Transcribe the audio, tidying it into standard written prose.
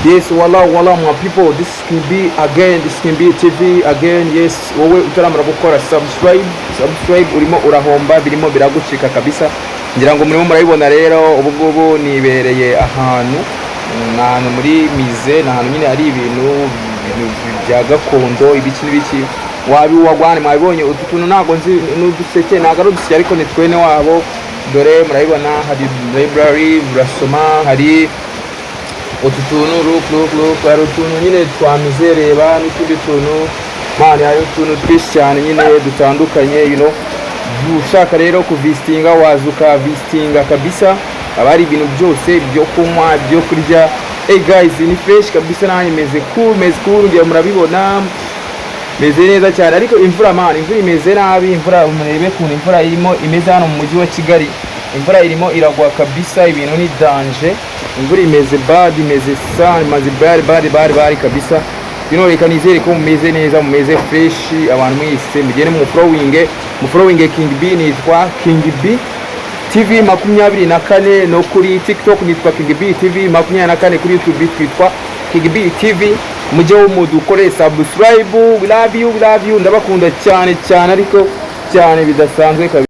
Yes, wala wala my people, this can be again, this can be TV again. Yes, wowe utaramara gukora subscribe, subscribe, urimo urahomba, birimo biragucika kabisa. Ngira ngo murimo murabibona rero, ubu ngubu nibereye ahantu, ni ahantu muri musée, ni ahantu nyine hari ibintu bya gakondo, ibiki n'ibiki. Wabi wagwane mwabibonye utu tuntu, ntabwo nzi n'uduseke, ntabwo ari uduseke ariko ni twene wabo. Dore murabibona, hari library, urasoma, hari utu tuntu, look, look, look, hari utuntu nyine twamize, reba n'utundi tuntu man, hari utuntu twinshi cyane nyine dutandukanye. Ushaka rero kuvisitinga, waza ukavisitinga kabisa, haba hari ibintu byose, byo kunywa, byo kurya. Hey guys, ni fresh kabisa, nanjye meze cool, meze cool, ngira murabibona, meze neza cyane. Ariko imvura man, imvura imeze nabi, imvura, murebe ukuntu imvura irimo imeze hano mu mujyi wa Kigali. Imvura irimo iragwa kabisa, ibintu ni danger, imvura imeze bad, imeze sa, imeze bad bad bad bad kabisa. Reka nizere ko mumeze neza, mumeze fresh. Abantu mwese mugende mu following, mu following King B, nitwa King B TV 24, no kuri TikTok nitwa King B TV 24, kuri YouTube twitwa King B TV. Mujye mudukore subscribe. We love you, we love you, ndabakunda cyane cyane, ariko cyane bidasanzwe kabisa.